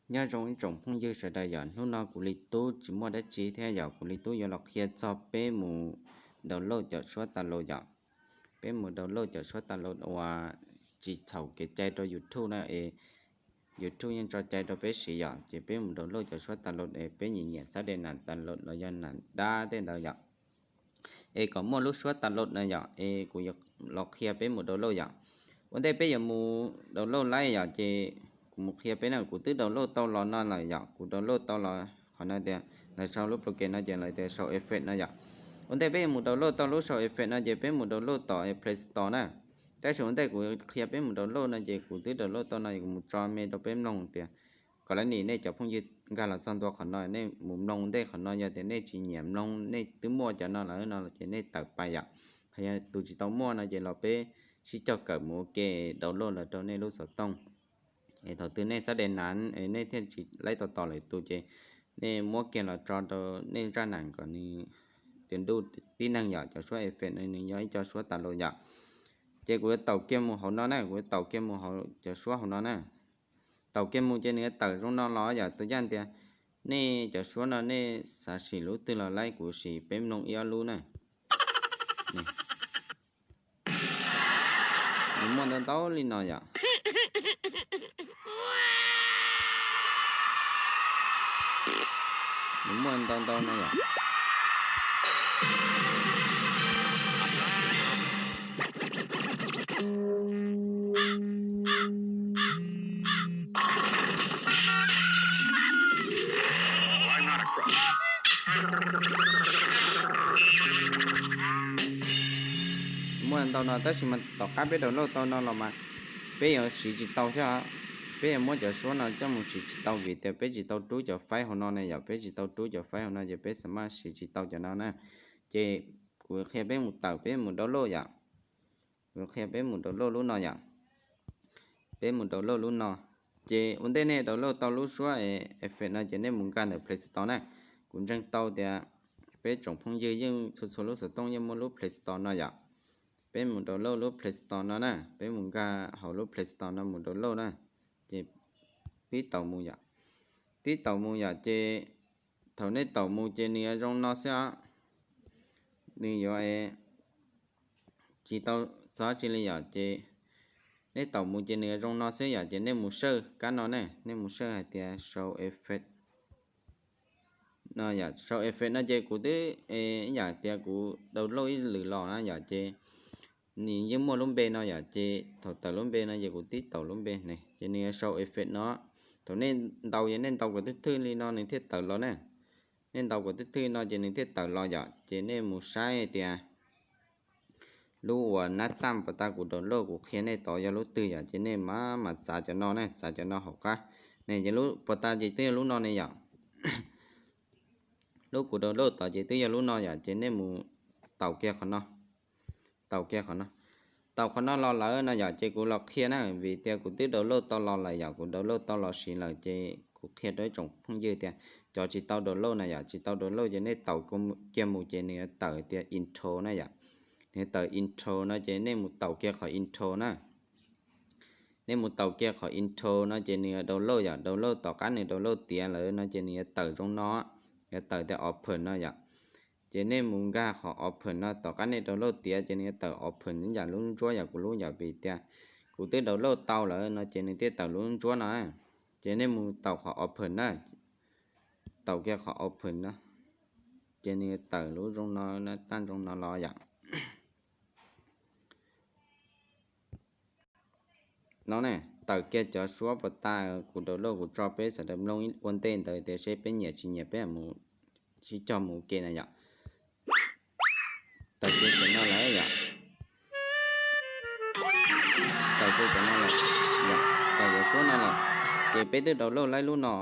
Nyob zoo ib tsoom phooj ywg sawv daws yom, hnub no kuv li tub tsis muaj dab tsi thiab yom, kuv li tub yuav los qhia txog peb mus download cov suab tas los yom. Peb mus download cov suab tas los uas tsis txhaum kev cai rau YouTube na es YouTube yeej tso cai rau peb siv yom, ces peb mus download cov suab tas los es peb nyiam nyiam xab de nas tas los los yog nas dab tej ntawd yom. Es kom muaj lub suab tas los na yom, es kuv yuav los qhia peb mus download yom. Ua ntej peb yuav mus download laib yom, ces kuv mus qhia peb na, kuv twb download tau los no lawm yom, kuv download tau los qhov no tias lawv sau lub program no ces lawv tias sau effect no yom. Ua ntej peb yuav mus download tau lub sau effect no ces peb mus download tom Play Store na. Tab sis ua ntej kuv qhia peb mus download no ces kuv twb download tau no, kuv mus tso me rau peb mloog tias kom lawv nim nej cov phooj ywg nkag los txog ntua qhov no, nej mus mloog ntej qhov no, yog tias nej tsis nyiam mloog, nej twb muaj cov no lawm no ces nej tawm pais yom. Hos yog tus tsis tau muaj no ces los peb sib cog kawm mus ua ke download los rau nej lub xov tooj. Es thaum twg nej xab de nas es nej thiaj tsis laib tau tos lwm tus ces nej muab kiag los tso rau nej zaj nas kom nws tus ntuj tib neeg yom, cov suab effect no nws yog ib co suab tas los yom. Ces kuv yuav taum kiag mus hauv no na, kuv yuav taum kiag mus hauv cov suab hauv no na. Taum kiag mus ces nws yuav tawm zoo no los yom, tus yaj tias nej cov suab no nej xav sim lub twg los laib, kuv sim peb mloog ib ob lub na. Nws muaj ntau ntau li no yom. Nws muaj ntau ntau no yom. Muaj ntau no tab sis mas tom qab peb download tau no los mas peb yuav siv tsis tau thiab. Peb yuav muab cov suab no coj mus siv tsis tau vim tias peb tsis tau rub cov file hauv no ne yom, peb tsis tau rub cov file hauv no ces peb xav mas siv tsis tau cov no na. Ces kuv qhia peb mus tawm, peb mus download yom. Kuv qhia peb mus download lub no yom. Peb mus download lub no. Ces ua ntej nej download tau lub suab effect no ces nej mus nkag ntawm Play Store na. Kuv ntseeg tau tias peb tsoom phooj ywg yeej txhua txhua lub xov tooj yeej muaj lub Play Store no yom. Peb mus download lub Play Store no na, peb mus nkag hauv lub Play Store no mus download na. Ces tib taus mus yom. Tib taus mus yom ces thaum nej taus mus ces nws yuav zoo no xwb os. Nws yuav tsis tau txog tsi li yom, ces nej taus mus ces nws yuav zoo no xwb yom, ces nej mus search kab no ne, nej mus search hais tias show effect no yom, show effect no ces kuv twb ib yam tias kuv download ib lwm los na yom, ces nws yeej muaj lub npe no yom, ces thaum tawm lub npe no ces kuv tib taus lub npe ne ces nws yuav show effect no. Thaum nej ntaus ces nej ntaus kom twb thwj li no nws thiaj tawm los ne. Nej ntaus kom twb thwj no ces nws thiaj tawm los yom, ces nej mus saib tias lub uas nab taj pas tas kuv download kuv qhia nej tod yog lub twg yom, ces nej mam mam txav cov no ne, txav cov no hauv qab ne, ces lub pas tas ces twb yog lub no ne yom. Lub kuv download tod ces twb yog lub no yom, ces nej mus taus kiag qhov no. Taus kiag qhov no. Taus qhov no los lawm no yom, ces kuv los qhia na, vim tias kuv twb download tau los lawm yom, kuv download tau los siv lawm ces kuv qhia rau ib tsoom phooj ywg tias cov tsis tau download na yom, tsis tau download ces nej taus kiag mus ces nws yuav tawm tias intro na yom. Nws tawm intro no ces nej mus taus kiag qhov intro na. Nej mus taus kiag qhov intro no ces nws yuav download yom, download tom qab nws download tiav lawm no ces nws yuav tawm zoo no, yuav tawm tias open no yom. Ces nej mus nkag qhov open no, tom qab nej download tiav ces nws yuav tawm open ib yam lub ntsuab yom, kuv lub yom, vim tias kuv twb download tau lawm no ces nws thiaj tawm lub ntsuab no. Ces nej mus taus qhov open na, taus kiag qhov open no, ces nws yuav tawm lub zoo no, nab taj zoo no los yom. No ne, tawm kiag cov suab pas tas kuv download kuv tso peb sawv daws mloog ua ntej ntawd tias seb peb nyiam tsis nyiam peb mus sib cog mus ua ke na yom. Tawm kiag cov no lawm yom. Tawm kiag cov no lawm yom, tawm cov suab no lawm. Ces peb twb download laib lub no.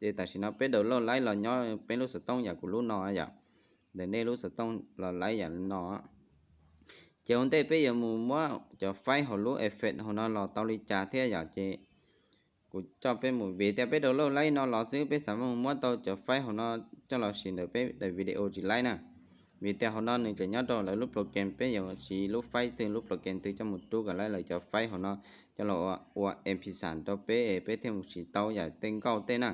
Ces tam sim no peb download laib los nyob peb lub xov tooj yam kuv lub no yom, ntawm nej lub xov tooj los laib yam no. Ces ua ntej peb yuav mus muab cov file hauv lub effect hauv no los tau li cas thiab yom, ces kuv coj peb mus, vim tias peb download laib no los xwb, peb xav mus muab tau cov file hauv no coj los siv ntawm peb daim video tsis laib na. Vim tias hauv no nws tseem nyob rau lawv lub program, peb yuav siv lub file twg, lub program twg coj mus rub kom lawv cov file hauv no coj los ua MP xam rau peb, peb thiaj mus siv tau yam tej nkauj tej na.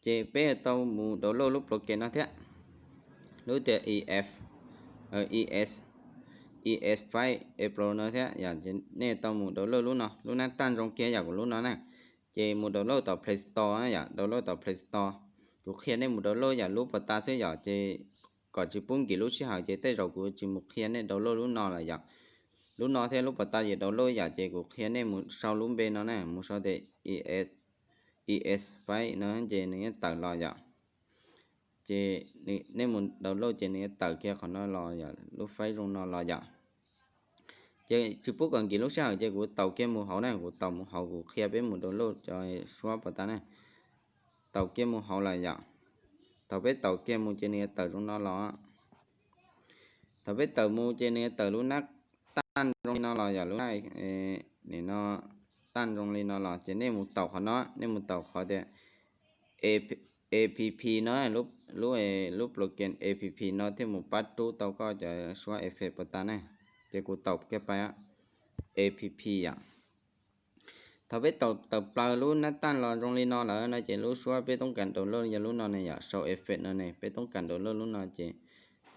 Ces peb tau mus download lub program no thiab, lub tias EF, ES, ES File Explorer no thiab. Nej tau mus download lub no, lub nab taj zoo kiag yam kuv lub no na. Ces mus download tom Play Store na yom, download tom Play Store. Kuv qhia nej mus download yam lub pas tas xwb yom, ces kom tsis pub nkim lub sij hawm ces tej zaum kuv tsis mus qhia nej download lub no lawm yom. Lub no thiab lub pas tas yeej download yam, ces kuv qhia nej mus sau lub npe no na, mus sau tias ES File no ces nws yuav tawm los yom. Ces nej mus download ces nws yuav tawm kiag qhov no los yom, lub file zoo no los yom. Ces tsis pub kom nkim lub sij hawm ces kuv taus kiag mus hauv na, kuv taus mus hauv kuv qhia peb mus download cov suab pas tas na. Taus kiag mus hauv lawm yom. Thaum peb taus kiag mus ces nws yuav tawm zoo no los. Thaum peb tawm mus ces nws yuav tawm lub nab taj zoo li no los yom, lub nab, nim no taj zoo li no los ces nej mus taus qhov no, nej mus taus qhov tias app no, lub, lub program app no thiaj mus pab rub tau koj cov suab effect pas tas na. Ces kuv taus kiag pais app yom. Thaum peb taus tawm plaws lub nab taj los zoo li no lawm no ces lub suab peb toob kas download yog lub no ne yom, sau effect no ne, peb toob kas download lub no ces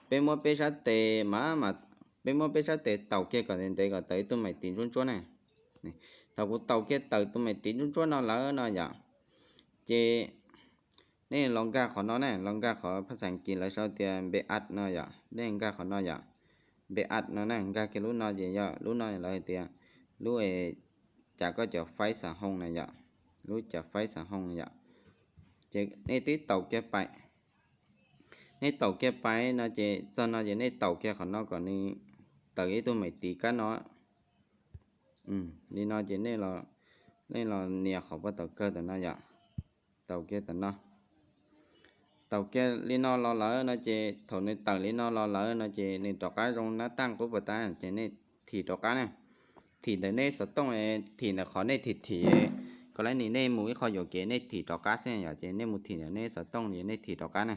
peb muab peb sab tes mas, peb muab peb sab tes taus kiag kom ntev ntev kom tawm ib tug mais tiv ntsuab ntsuab na. Thaum kuv taus kiag tawm tus mais tiv ntsuab ntsuab no lawm no yom, ces nej los nkag qhov no na, los nkag qhov phaj xaj kis lawv sau tias npe at no yom, nej nkag qhov no yom, npe at no na, nkag kiag lub no ces yog lub no lawv hais tias lub cas koj cov faib xav hoo na yom, lub cas faib xav hoo na yom. Ces nej tib taus kiag pais, nej taus kiag pais no ces txog no ces nej taus kiag qhov no kom nws tawm ib tug mais tiv kab no li no ces nej los nias qhov paj taus kawg tam no yom, taus kiag tam no. Taus kiag li no los lawm no ces thaum nws tawm li no los lawm no ces nws rov qab zoo nab taj qub pas tas ces nej thim rov qab na. Thim ntawm nej xov tooj, thim ntawm qhov nej thim thim, kom lawv nim nej mus ib qho yuam kev nej thim rov qab xwb yom, ces nej mus thim ntawm nej xov tooj ces nej thim rov qab na.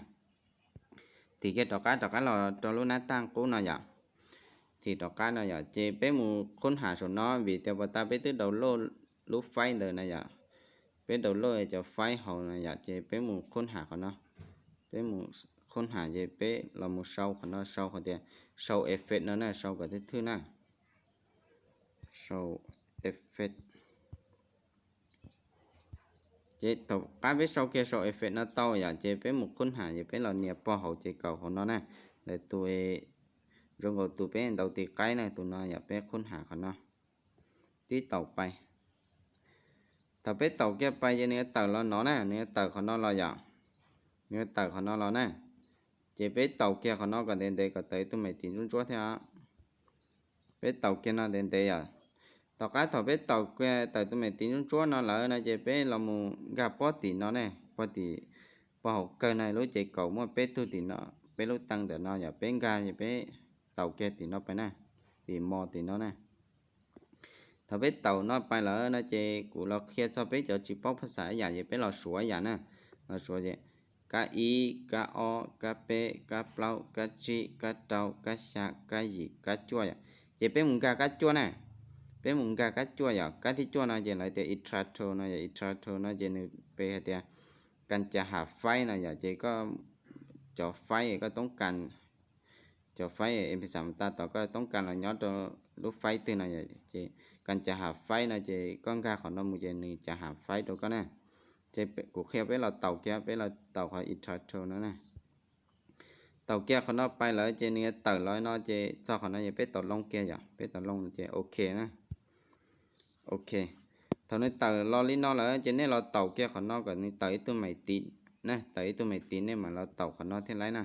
Thim kiag rov qab, rov qab los rau lub nab taj qub no yom. Thim rov qab no yom, ces peb mus khub ham saum no vim tias pas tas peb twb download lub faib ntawd na yom. Peb download cov faib hauv no yom, ces peb mus khub ham qhov no. Peb mus khub ham ces peb los mus sau qhov no, sau qhov tias sau effect no na, sau kom thwj thwj na. Sau effect. Ces thaum qab peb sau kiag sau effect no tau yom, ces peb mus khub ham ces peb los nias pog hauv ces kaum hauv no na. Lawv tus zoo nkaus tus peb ntaus tis qaib na, tus no yom, peb khub ham qhov no. Tib taus pais. Thaum peb taus kiag pais ces nws yuav tawm los no na, nws yuav tawm qhov no los yom. Nws yuav tawm qhov no los na. Ces peb taus kiag qhov no kom ntev ntev kom tawm tus mais tiv ntsuab ntsuab thiab. Peb taus kiag no ntev ntev yom. Tom qab thaum peb taus kiag tawm tus mais tiv ntsuab ntsuab no lawm no ces peb los mus nkag pob tim no ne, pob tim, pob hauv kawg no lub ces kaum muaj peb tug tim no, peb lub teej ntawm no yom, peb nkag ces peb taus kiag tim no pais na, tim mos tim no na. Thaum peb taus no pais lawm no ces kuv los qhia txog peb cov tsis paub phaj xaj ib yam ces peb los suav ib yam na. Los suav ces kab ib, kab ob, kab peb, kab plaub, kab tsib, kab rau, kab xya, kab yim, kab cuaj yom. Ces peb mus nkag kab cuaj na. Peb mus nkag kab cuaj yom, kab thib cuaj no ces lawv tias extract no yom, extract no ces nws pe hais tias kas cas ham faib no yom, ces koj cov faib koj toob kas, cov faib MP xam tas tom koj toob kas los nyob rau lub faib twg no yom, ces kas cas ham faib no ces koj nkag qhov no mus ces nws cas ham faib rau koj na. Ces kuv qhia peb los taus kiag, peb los taus qhov extract no na. Taus kiag qhov no pais lawm ces nws yuav tawm los no ces txog qhov no ces peb taus loo kiag yom, peb taus loo ces ok na. Ok. Thaum nws tawm los li no lawm ces nej los taus kiag qhov no kom nws tawm ib tug mais tiv na, tawm ib tug mais tiv nej mam los taus qhov no thiaj laib na.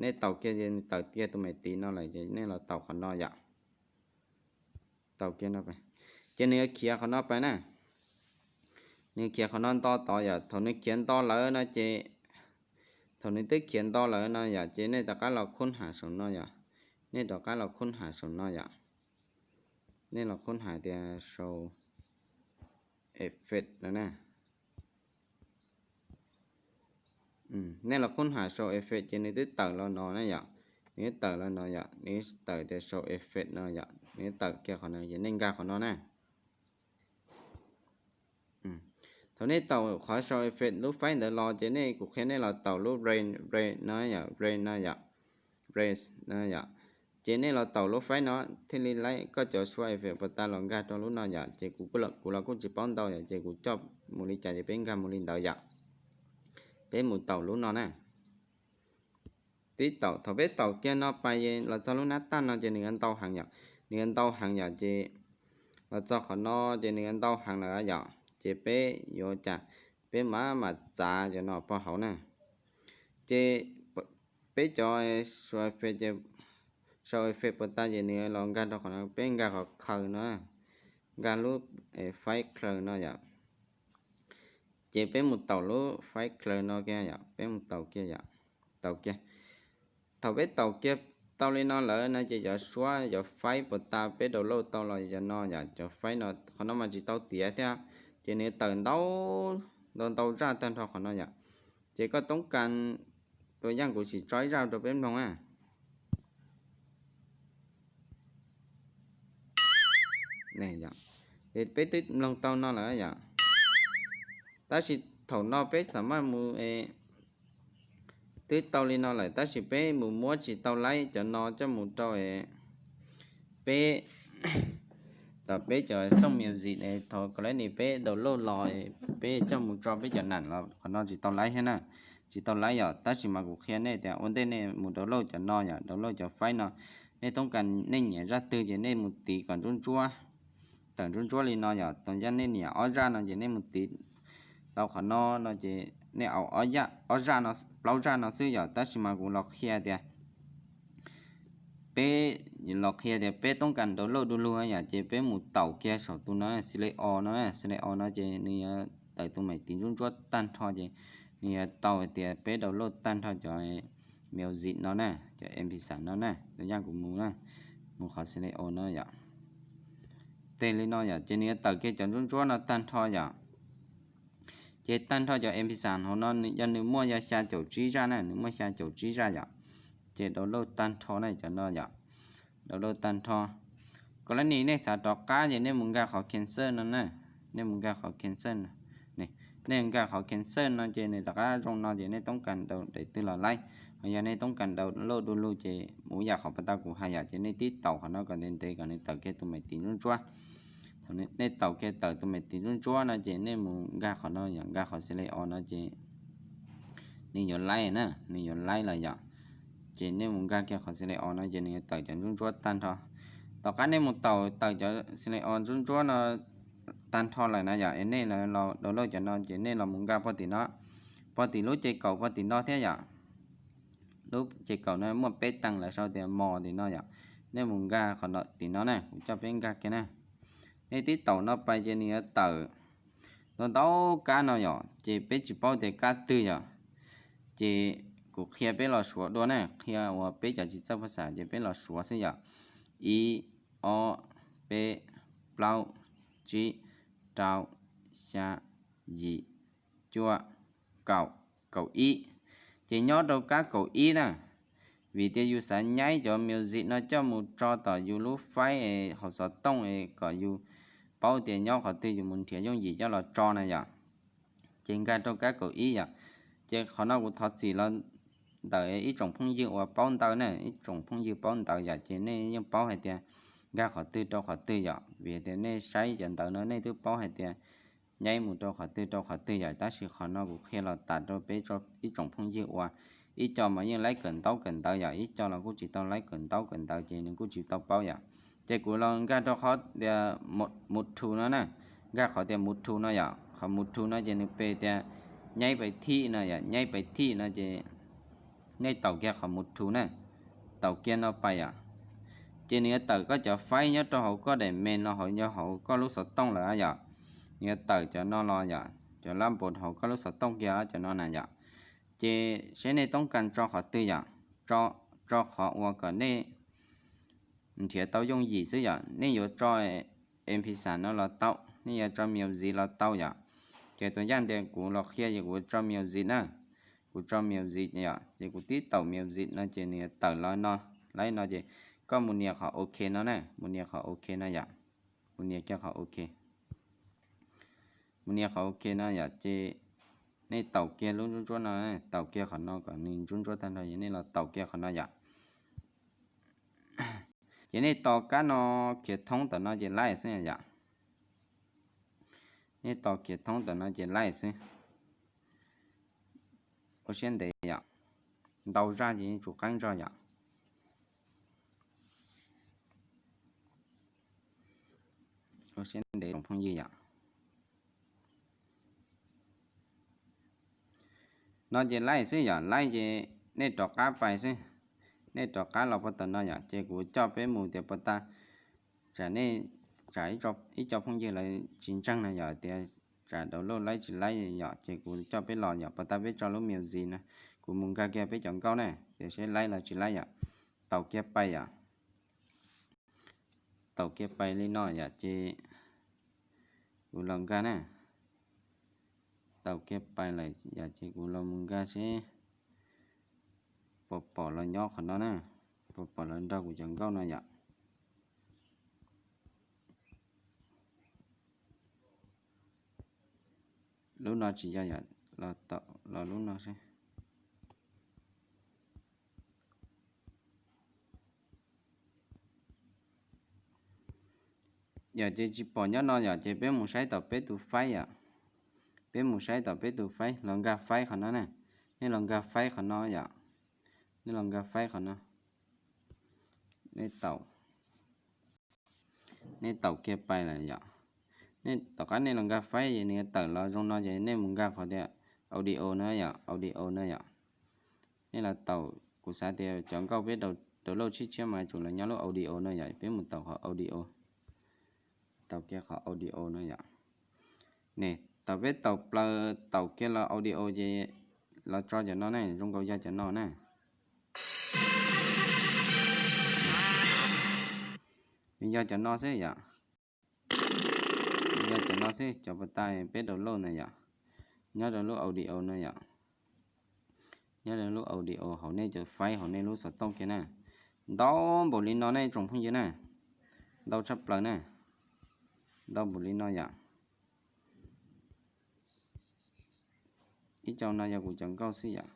Nej taus kiag ces nws tawm kiag tus mais tiv no lawm ces nej los taus qhov no yom. Taus kiag no pais. Ces nws yuav khiav qhov no pais na. Nws khiav qhov no nto tod yom, thaum nws khiav nto lawm no ces, thaum nws twb khiav nto lawm no yom, ces nej rov qab los khub ham saum no yom. Nej rov qab los khub ham saum no yom. Nej los khub ham tias sau effect no na. Nej los kuj hais sound effect ces nws twb tawm los no na yom. Nws twb tawm los no yom, nws tawm tias sound effect no yom, nws tawm kiag qhov no ces nej nkag qhov no na. Thaum nej taus qhov sound effect lub faib ntawd los ces nej, kuv qhia nej los taus lub bre, bre no yom, bre no yom, bre no yom. Ces nej los taus lub faib no thiaj li laib koj cov sound effect puas tas los nkag rau lub no yom. Ces kuv los kuj tsis paub ntau yom, ces kuv coj mus li cas ces peb nkag mus li ntawd yom. Peb mus taus lub no na. Tib taum, thaum peb taus kiag no pais los txog lub nab taj no ces nws yuav ntau heev yom, nws yuav ntau heev yom. Ces los txog qhov no ces nws yuav ntau heev lawm yom. Ces peb yuav cas? Peb mam mam txav cov no pov hauv na. Ces peb cov sound effect puas tas ces nws los nkag rau qhov no, peb nkag qhov khaws no, nkag lub faib khaws no yom. Ces peb mus taus lub faib khaws no kiag yom, peb mus taus kiag yom, taus kiag. Thaum peb taus kiag tau li no lawm no ces cov suab cov faib puas tas peb download tau los cov no yom, cov faib no qhov no mas tsis tau tiav thiab, ces nws tawm ntau, ntau ntau zaj tag nrho qhov no yom. Ces koj toob kas, tua yaj kuv sim tso ib zaj rau peb mloog a. Peb twb mloog tau no lawm yom. Tab sis thaum no peb xam maj mus, twb tau li no lawm tab sis peb mus muab tsis tau laib cov no coj mus rau peb, tom peb cov sound music thaum kos lab nis peb download los, peb coj mus tso peb cov nam los qhov no tsis tau laib thiab na. Tsis tau laib yom, tab sis mas kuv qhia nej tias ua ntej nej mus download cov no yom, download cov faib no, nej toob kas nej nyiam zaj twg ces nej mus tiv kom ntsuab ntsuab, tawm ntsuab ntsuab li no yom. Tua yaj nej nyiam ob zaj no ces nej mus tiv tau qhov no no ces nej au ob zaj no, plaub zaj no xwb yom. Tab sis mas kuv los qhia tias peb, los qhia tias peb toob kas download du lug yom, ces peb mus taus kiag saum tus no, Slide All no, Slide All no ces nws yuav tawm tus maim tiv ntsuab ntsuab tag nrho ces nws yuav tau hais tias peb download tag nrho cov music no na, cov M P three no na, tua yaj kuv mus na, mus qhov Slide All no yom. Tes li no yom, ces nws yuav tawm kiag cov ntsuab ntsuab no tag nrho yom. Ces tag nrho cov M P three hauv no yog nws muaj yog xya caum tsib zaj na, nws muaj xya caum tsib zaj yom. Ces download tag nrho na cov no yom, download tag nrho. Kos lab nis nej xav rov qab ces nej mus nkag qhov cancel no na, nej mus nkag qhov cancel no, nej nkag qhov cancel no ces nws rov qab zoo no ces nej toob kas daim twg los laib. Ho yog nej toob kas download du lug ces mus yam qhov pas tau kuv hais yom, ces nej tib taus qhov no kom ntev ntev kom nws tawm kiag tus maim tiv ntsuab ntsuab. Thaum nej taus kiag tawm tus maim tiv ntsuab ntsuab no ces nej mus nkag qhov no yom, nkag qhov Slide All no ces nws yuav laib na, nws yuav laib lawm yom. Ces nej mus nkag kiag qhov Slide All no ces nws yuav tawm cov ntsuab ntsuab tag nrho. Tom qab nej mus taus tawm cov Slide All ntsuab ntsuab no tag nrho lawm na yom, es nej los download cov no ces nej los mus nkag pog tim no, pog tim lub ces kaum pog tim no thiab yom. Lub ces kaum no muaj peb teev lawv sau tias mos tim no yom. Nej mus nkag qhov tim no na, kuv coj peb nkag kiag na. Nej tib taus no pais ces nws yuav tawm ntau ntau kab no yom, ces peb tsis paub tias kab twg yom. Ces kuv qhia peb los suav dua na, qhia uas peb cov tsis txawj phaj xav ces peb los suav xwb yom. Ib, ob, peb, plaub, tsib, rau, xya, yim, cuaj, kaum, kaum ib. Ces nyob rau kab kaum ib na, vim tias yus xav nyaib cov music no coj mus tso tom yus lub faib es hauv xov tooj es kom yus paub tias nyob qhov twg yus mus nrhiav yooj yim coj los tso na yom. Ces nkag rau kab kaum ib yom. Ces qhov no kuv thov txim los ntawm ib tsoom phooj ywg uas paub ntawv na, ib tsoom phooj ywg paub ntawv yom, ces nej yeej paub hais tias nkag qhov twg rau qhov twg yom, vim tias nej saib cov ntawv no nej twb paub hais tias nyaib mus rau qhov twg rau qhov twg yom. Tab sis qhov no kuv qhia los tas rau peb ib tsoom phooj ywg uas ib co mas yeej laib kawm ntaub kawm ntawv yom, ib co los kuj tsis tau laib kawm ntaub kawm ntawv ces nws kuj tsis tau paub yom. Ces kuv los nkag rau qhov tias mus thu no na, nkag qhov tias mus thu no yom. Qhov mus thu no ces nws pe tias nyaib pais thij no yom, nyaib pais thij no ces nej taus kiag qhov mus thu na, taus kiag no pais yom. Ces nws yuav tawm koj cov faib nyob rau hauv koj daim me no hauv, nyob hauv koj lub xov tooj lawm yom. Nws yuav tawm cov no los yom, cov lab npos hauv koj lub xov tooj kiag cov no na yom. Ces seb nej toob kas tso qhov twg yom, tso qhov uas kom nej nrhiav tau yooj yim xwb yom. Nej yuav tso M P three no los tau, nej yuav tso music los tau yom. Ces tus yaj ntias kuv los qhia ces kuv tso music na. Kuv tso music yom, ces kuv tib taus music no ces nws yuav tawm los no, laib no ces koj mus nias qhov ok no na, mus nias qhov ok no yom, mus nias kiag qhov ok, mus nias qhov ok no yom, ces nej taus kiag lub ntsuab ntsuab no, taus kiag qhov no kom nws ntsuab ntsuab tag nrho, nej los taus kiag qhov no yom. Ces nej tos kab no khiav thoob tom no ces laib xwb yom. Nej tos khiav thoob tom no ces laib xwb. Ua siab ntev yom, ntau zaj ces yeej tsum qeeb zog yom. Ua siab ntev tsoom phooj ywg yom. No ces laib xwb yom, laib ces nej rov qab pais xwb. Nej rov qab los pov tom no yom, ces kuv coj peb mus tias pov tag, tsam nej, tsam ib co phooj ywg lawv tsis ntseeg no yom, tias tsam download laib tsis laib yom, ces kuv coj peb los yom, pov tag peb tso lub music no, kuv mus nkag kiag peb cov nkauj na, tias seb laib los tsis laib yom. Taus kiag pais yom. Taus kiag pais li no yom, ces kuv los nkag na. Taus kiag pais lawm yom, ces kuv los mus nkag seb puas pom los nyob qhov no na, puas pom los nrog kuv cov nkauj no yom. Lub no tsis yog yom, los lub no seb. Yom, ces tsis pom nyob no yom, ces peb mus saib tom peb tus faib yom. Peb mus saib tom peb tus faib, los nkag faib qhov no na. Nej los nkag faib qhov no yom. Nej los nkag faib qhov no. Nej taus, nej taus kiag pais lawm yom. Nej tom qab nej los nkag faib es nws tawm los zoo no ces nej mus nkag qhov tias audio no yom, audio no yom. Nej los taus, kuv xav tias cov nkauj peb download tshiab tshiab mas tsum los nyob lub audio no yom, peb mus taus qhov audio. Taus kiag qhov audio no yom. Ne, thaum peb taus plaws taus kiag los audio ces los tso cov no ne, zoo nkaus yog cov no na. Nws yog cov no xwb yom. Nws yog cov no xwb, cov pas tas peb download na yom. Nyob rau lub audio no yom. Nyob rau lub audio hauv nej cov faib hauv nej lub xov tooj kiag na. Ntau npaum li no ne tsoom phooj ywg na. Ntau tshaj plaws na. Ntau npaum li no yom. Ib co no yog kuv cov nkauj xwb yom.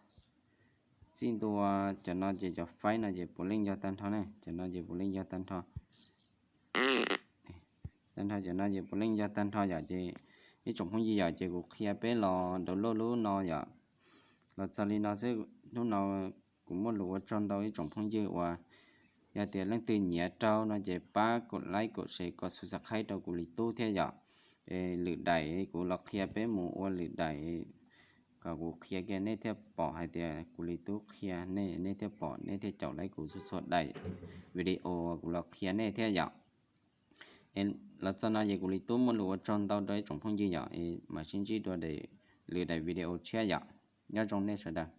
Txij ntua cov no ces cov faib no ces puav leej yog tag nrho ne, cov no ces puav leej yog tag nrho. Tag nrho cov no ces puav leej yog tag nrho yom, ces ib tsoom phooj ywg yom, ces kuv qhia peb los download lub no yom. Los txog li no xwb, hnub no kuv muaj lus ua tsaug ntau ib tsoom phooj ywg uas yog tias leej twg nyiam raug no ces pab kom like kom share kom subscribe rau kuv li tub thiab yom. Lwm daim kuv los qhia peb mus ua lwm daim kom kuv qhia kiag nej thiaj pom hais tias kuv li tub qhia nej, nej thiaj pom nej thiaj caum like kuv txhua txhua daim video kuv los qhia nej thiab yom. Los txog no ces kuv li tub muaj lus ua tsaug ntau rau ib tsoom phooj ywg yom, es mam sib ntsib dua lwm daim video tshiab yom. Nyob zoo nej sawv daws.